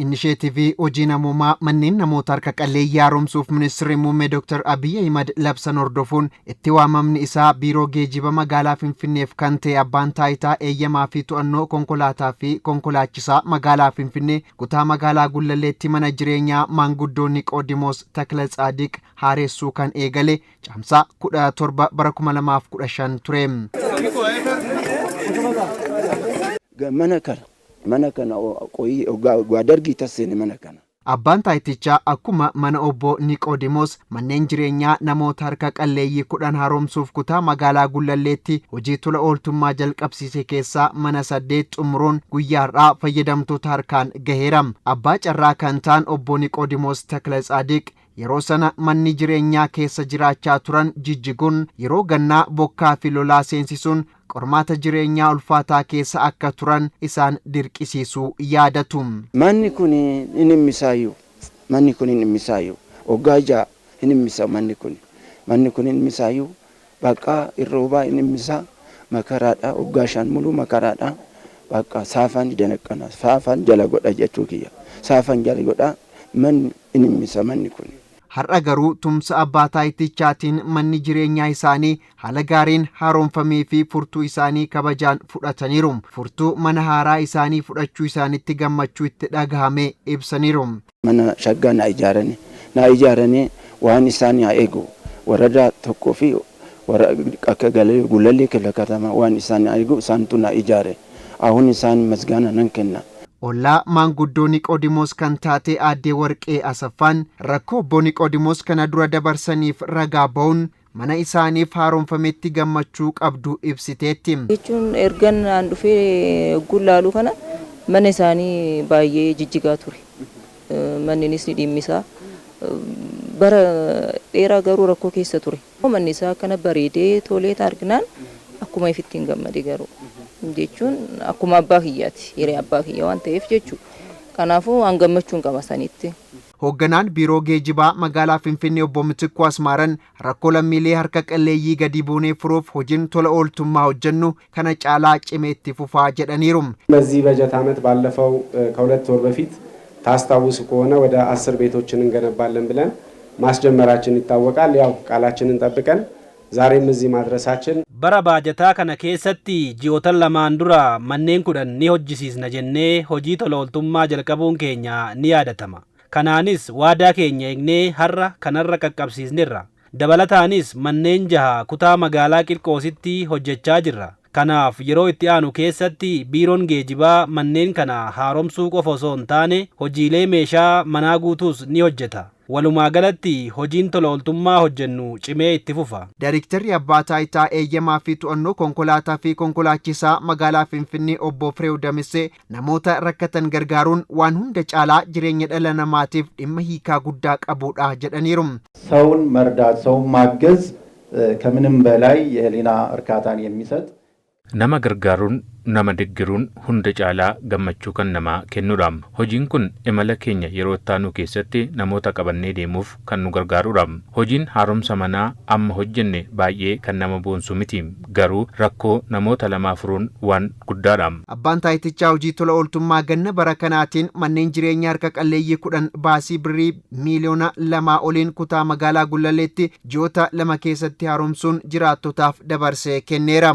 Inisheetivii hojii namoomaa manneen namoota harka qalleeyyii haaromsuuf Ministirri Muummee Dr. Abiyyi Ahimad labsan hordofuun itti waamamni isaa Biiroo Geejiba Magaalaa Finfinneef kan ta'e Abbaan Taayitaa Eeyyamaa fi To'annoo Konkolaataa fi Konkolaachisaa Magaalaa Finfinnee kutaa magaalaa Gullalleetti mana jireenyaa maanguddoo Niqoodimoos Taklatsaadiq haaressuu kan eegale Caamsaa 17 bara 2015 ture. Mana kana mana kana qoyii oggaa dargii tas seene mana kana. Abbaan taayitichaa akkuma mana obbo Niqoodimoos manneen jireenyaa namoota harka qalleeyyii 10 haaromsuuf kutaa magaalaa Gullalleetti hojii tola ooltummaa jalqabsiise keessaa mana 8 xumuruun guyyaa har'aa fayyadamtoota harkaan gaheera. Abbaa carraa kan ta'an obbo Niqoodimoos Taklatsaadiq yeroo sana manni jireenyaa keessa jiraachaa turan jijjiguun yeroo gannaa bokkaa fi lolaa seensisuun qormaata jireenyaa ulfaataa keessa akka turan isaan dirqisiisuu yaadatu. Manni kun hin himmisaayyu. Manni kun hin himmisaayyu. Waggaa 6 hin himmisa manni kun. Manni kun hin himmisaayyu. Baqqaa hin roobaa hin himmisaa. Makaraadha. Waggaa 5 muluu makaraadha. Baqqaa saafaan danaqqana. Saafaan jala godha jechuu kiyya. Saafaan jala godha. Manni hin himmisa manni kun. Har'a garuu tumsa abbaa taayitichaatiin manni jireenyaa isaanii haala gaariin haaromfameefii furtuu isaanii kabajaan fudhataniiru. Furtuu mana haaraa isaanii fudhachuu isaanitti gammachuu itti dhagahame ibsaniiru. Mana shaggaa naa ijaarani naa ijaarani waan isaan haa eegu waradaa tokko fi wara akka galee gulallee killa katama waan isaan haa eegu isaantu naa ijaare ahun isaan masgaana nan kenna. Ollaa maanguddoo Niqoodimoos kan taate Aaddee Warqee Asaffaan rakkoo Obbo Niqoodimoos kana dura dabarsaniif ragaa ba'uun mana isaaniif haaromfametti gammachuu qabdu ibsiteetti. Jechuun ergan an dhufee hogguun laalu kana mana isaanii baay'ee jijjigaa ture. Manninis ni dhimmisa. Bara dheeraa garuu rakkoo keessa ture. Manni isaa akkana bareedee tolee arginaan akkuma ifittiin gammade garuu jechuun akkuma abbaa kiyyaati. Hiree abbaa kiyya waan ta'eef jechuudha. Kanaafuu an gammachuun qaba sanitti. Hoogganaan Biiroo Geejibaa Magaalaa Finfinnee Obbo Mitikkuu Asmaaran rakkoo lammiilee harka qalleeyyii gadi buunee furuuf hojiin tola ooltummaa hojjennu kana caalaa cimee itti fufaa jedhaniiru. በዚህ በጀት ዓመት ባለፈው ከሁለት ወር በፊት ታስታውሱ ከሆነ ወደ 10 ቤቶችን እንገነባለን ብለን ማስጀመራችን ይታወቃል። ያው ቃላችንን ጠብቀን ዛሬም እዚህ ማድረሳችን Bara baajataa kana keessatti ji'ootan lamaan dura manneen 10 ni hojjisiisna jennee hojii tola ooltummaa jalqabuun keenya ni yaadatama. Kanaanis waadaa keenya eegnee har'a kanarra qaqqabsiisneerra. Dabalataanis manneen jaha kutaa magaalaa Qirqoositti hojjechaa jirra. Kanaaf yeroo itti aanu keessatti biiroon geejibaa manneen kana haaromsuu qofa osoo hin taane hojiilee meeshaa manaa guutuus ni hojjeta. Walumaa galatti hojiin tola ooltummaa hojjennu cimee itti fufa. Daayrektarri Abbaa Taayitaa Eeyyamaa fi To'annoo Konkolaataa fi Konkolaachisaa Magaalaa Finfinnee Obbo Fireew Damissee namoota rakkatan gargaaruun waan hunda caalaa jireenya dhala namaatiif dhimma hiikaa guddaa qabudha jedhaniiru. ሰውን መርዳት ሰውን ማገዝ ከምንም በላይ የህሊና እርካታን የሚሰጥ Nama gargaaruun nama deggeruun hunda caalaa gammachuu kan namaa kennudha. Hojiin kun imala keenya yeroo itti aanu keessatti namoota qabannee deemuuf kan nu gargaarudha. Hojiin haaromsa manaa amma hojjenne baay'ee kan nama boonsu miti. Garuu rakkoo namoota lamaa furuun waan guddaadha. Abbaan taayitichaa hojii tola ooltummaa ganna bara kanaatiin manneen jireenyaa harka qalleeyyii 10 baasii birrii miiliyoona 2 oliin kutaa magaalaa Gullalleetti ji'oota 2 keessatti haaromsuun jiraattotaaf dabarsee kenneera.